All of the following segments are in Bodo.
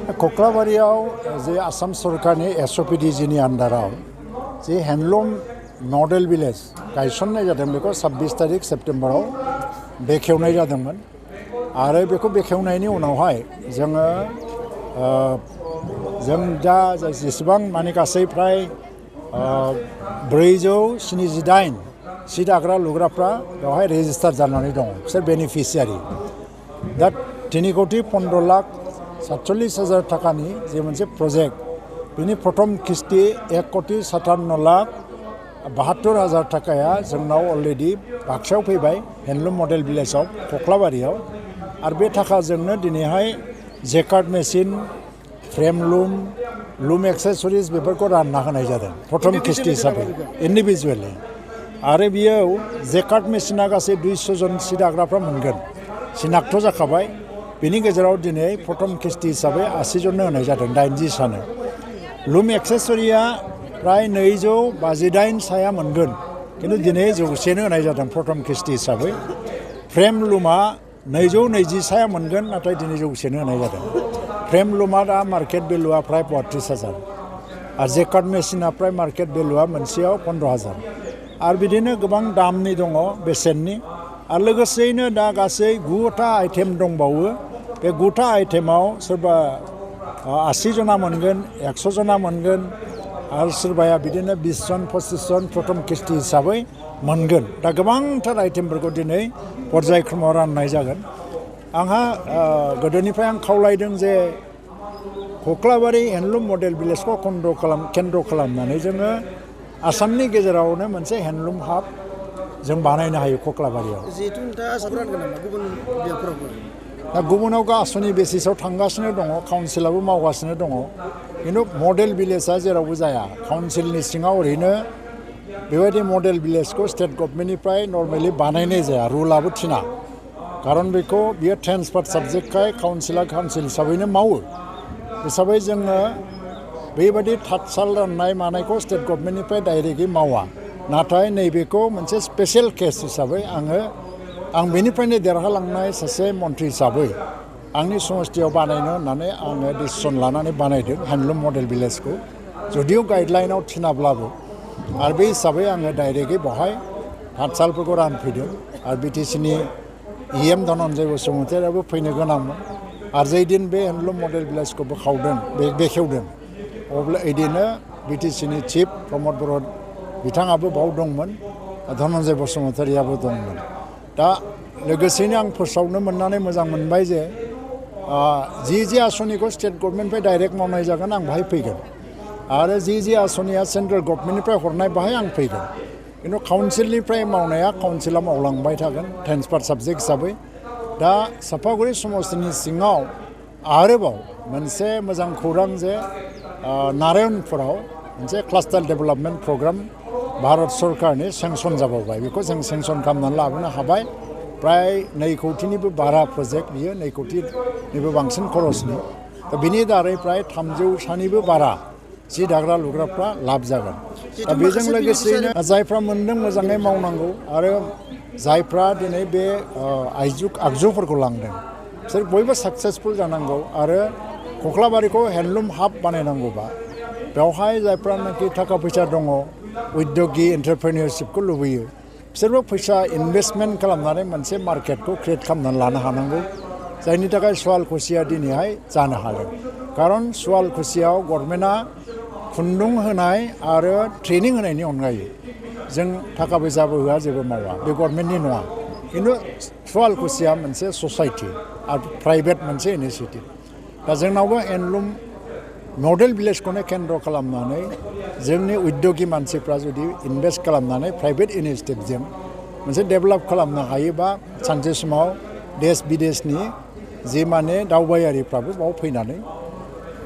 कक्लाबारियाव जे आसाम सरकारनि SOPD-G नि आन्डाराव जे हेन्डलुम मडेल विलेज गायसननाय जादों बेखौ 26 तारिख सेप्टेम्बराव बेखेवनाय जादोंमोन आरो बेखौ बेखेवनायनि उनावहाय जोङो जों दा जेसेबां माने गासै फ्राय 478 सि दाग्रा लुग्राफ्रा बेवहाय रेजिस्टार जानानै दङ बिसोर बेनिफिसियारि दा 3,15,47,000 थाखानि जे मोनसे प्रजेक्ट बिनि प्रथम किस्ति 1,57,72,000 थाखाया जोंनाव अलरेडि बाक्सायाव फैबाय हेन्डलुम मडेल विलेजाव कक्लाबारियाव आरो बे थाखाजोंनो दिनैहाय जेकार्ड मेसिन फ्रेम लुम एक्सेसरिज बेफोरखौ रानना होनाय जादों प्रथम किस्ति हिसाबै इन्डिभिजुवेलि आरो बियाव जेकार्ड मेसिना गासै 200 जन सि दाग्राफ्रा मोनगोन सिनाक्ट जाखाबाय बेनि गेजेराव दिनै प्रथम किस्ति हिसाबै 80 जननो होनाय जादों 80 सानो लुम एक्सेसरिया प्राय 258 साया मोनगोन किन्तु दिनै 100 होनाय जादों प्रथम किस्ति हिसाबै फ्रेम लुमा 220 साया मोनगोन नाथाय दिनै 100 होनाय जादों फ्रेम लुमा दा मार्केट भेलुआ प्राय 32,000 आरो जेकार्ड मेसिना प्राय मार्केट भेलुआ मोनसेयाव 15,000 आरो बिदिनो गोबां दामनि दङ बेसेननि आरो लोगोसेयैनो दा गासै 9टा आइटेम दंबावो बे 9टा आइटेमाव सोरबा 80 जना मोनगोन 100 जना मोनगोन आरो सोरबाया बिदिनो 20 जन 25 जन प्रथम किस्ति हिसाबै मोनगोन दा गोबांथार आइटेमफोरखौ दिनै पर्यायक्रमाव राननाय जागोन आंहा गोदोनिफ्राय आं खावलायदों जे कक्लाबारि हेन्डलुम मडेल विलेजखौ केन्द्र खालामनानै जोङो आसामनि गेजेरावनो मोनसे हेन्डलुम हाब जों बानायनो हायो कक्लाबारियाव जिहेतु नोंथाङा आसा खालामगोन नामा गुबुन बेफोरावबो दा गुबुनाव आसनि बेसिसाव थांगासिनो दङ काउन्सिलाबो मावगासिनो दङ किन्तु मडेल विलेजा जेरावबो जाया काउन्सिलनि सिङाव ओरैनो बेबायदि मडेल विलेजखौ स्टेट गभर्नमेन्टनिफ्राय नर्मेलि बानायनाय जाया रुलाबो थिना खारन बेखौ बियो ट्रेन्सफार्ड साबजेक्टखाय काउन्सिल हिसाबैनो मावो हिसाबै जोङो बेबायदि थातसाल राननाय मानायखौ स्टेट गभर्नमेन्टनिफ्राय डाइरेक्टलि मावा नाथाय नैबेखौ मोनसे स्पेशल केस हिसाबै आं बेनिफ्रायनो देरहालांनाय सासे मन्थ्रि हिसाबै आंनि समस्थियाव बानायनो होननानै आङो डिसिसन लानानै बानायदों हेन्डलुम मडेल विलेजखौ जुदिও गाइडलाइनाव थिनाब्लाबो आरो बे हिसाबै आङो डाइरेक्टलि बेवहाय थातसालफोरखौ रानफैदों आरो बिटिसिनि EM धनन्जय बसुमतारियाबो फैनो गोनांमोन आरो जै दिन बे हेन्डलुम मडेल विलेजखौ बेखेवदों अब्ला बिदिनो बिटिसिनि चिफ प्रमद बर' बिथाङाबो बाव दंमोन धनन्जय बसुमतारियाबो दंमोन दा लोगोसेनो आं फोसावनो मोननानै मोजां मोनबाय जे जि आसनिखौ स्टेट गभर्नमेन्टनिफ्राय डाइरेक्ट मावनाय जागोन आं बाहाय फैगोन आरो जि आसनिया सेन्ट्रेल गभर्नमेन्टनिफ्राय हरनाय बाहाय आं फैगोन किन्तु काउन्सिलनिफ्राय मावनाया काउन्सिला मावलांबाय थागोन ट्रेन्सफार्ड साबजेक्ट हिसाबै दा सापागुरि समस्तिनि सिङाव आरोबाव मोनसे मोजां खौरां जे नारायणपुराव मोनसे क्लास्टार डेभेलपमेन्ट प्रग्राम भारत सरकारनि सेंसन जाबावबाय बेखौ जों सेंसन खालामनानै लाबोनो हाबाय प्राय 2 कौटिनिबो बारा प्रजेक्ट बियो 2 कौटिनिबो बांसिन खरसनि दा बिनि दारै प्राय 300 सानिबो बारा जि दाग्रा लुग्राफ्रा लाब जागोन दा बेजों लोगोसेनो जायफ्रा मोनदों मोजाङै मावनांगौ आरो जायफ्रा दिनै बे आगजुफोरखौ लांदों बिसोर बयबो साक्सेसफुल जानांगौ आरो कक्लाबारिखौ हेन्डलुम हाब बानायनांगौबा बेवहाय जायफ्रानाखि थाखा फैसा दङ उद्योगि एन्टारप्रेनियरशिपखौ लुबैयो बिसोरबो फैसा इनभेस्टमेन्ट खालामनानै मोनसे मार्केटखौ क्रिएट खालामनानै लानो हानांगौ जायनि थाखाय सुवालकुसिया दिनैहाय जानो हादों खारन सुवालकुसियाव गभर्नमेन्टआ खुन्दुं होनाय आरो ट्रेनिं होनायनि अनगायै जों थाखा फैसाबो होआ जेबो मावा बे गभर्नमेन्टनि नङा किन्तु सुवालकुसिया मोनसे ससाइटि आरो प्राइभेट मोनसे इनिसिएटिभ दा जोंनावबो हेन्डलुम मडेल विलेजखौनो केन्द्र खालामनानै जोंनि उद्योगि मानसिफ्रा जुदि इनभेस्ट खालामनानै प्राइभेट इनिसिएटिभजों मोनसे डेभेलप खालामनो हायोबा सानसे समाव देश विदेशनि जि माने दावबायारिफ्राबो बाव फैनानै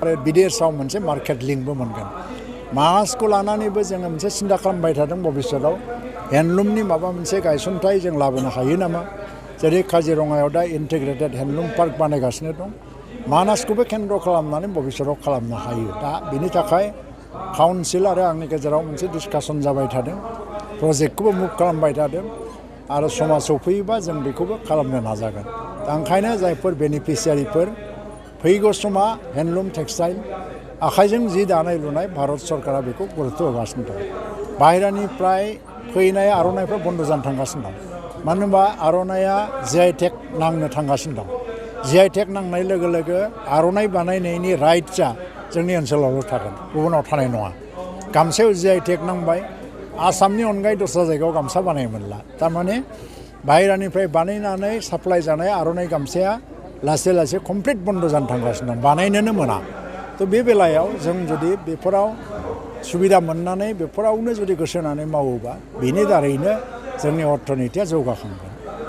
आरो विदेशाव मोनसे मार्केट लिंकबो मोनगोन मासखौ लानानैबो जोङो मोनसे सिन्था खालामबाय थादों भबिष्यतआव हेन्डलुमनि माबा मोनसे गायसनथाय जों लाबोनो हायो नामा जेरै काजिरङायाव दा इन्टिग्रेटेड हेन्डलुम पार्क बानायगासिनो दं मानासखौबो केन्द्र खालामनानै भबिष्यतआव खालामनो हायो दा बेनि थाखाय काउन्सिल आरो आंनि गेजेराव मोनसे डिसकासन जाबाय थादों प्रजेक्टखौबो मुभ खालामबाय थादों आरो समा सफैयोबा जों बेखौबो खालामनो नाजागोन दा ओंखायनो जायफोर बेनिफिसियारिफोर फैगौ समा हेन्डलुम टेक्सटाइल आखाइजों जि दानाय लुनाय भारत सरकारा बेखौ गुरुत्व होगासिनो दं बाहेरानिफ्राय फैनाय आर'नाइफ्रा बन्द' जानो थांगासिनो दं मानो होनबा आर'नाइया जि.आइ. टेग नांनो थांगासिनो दं जि.आइ. टेग नांनाय लोगो लोगो आर'नाइ बानायनायनि राइट्सआ जोंनि ओनसोलावल' थागोन गुबुनाव थानाय नङा गामसायाव जि.आइ. टेग नांबाय आसामनि अनगायै दस्रा जायगायाव गामसा बानाय मोनला थारमाने बाहेरानिफ्राय बानायनानै साप्लाइ जानाय आर'नाइ गामसाया लासै लासै कमप्लिट बन्द' जानो थांगासिनो दं बानायनोनो मोना थ' बे बेलायाव जों जुदि बेफोराव सुबिदा मोननानै बेफोरावनो जुदि गोसो होनानै मावोबा बेनि दारैनो जोंनि अर्थनितिया जौगाखांगोन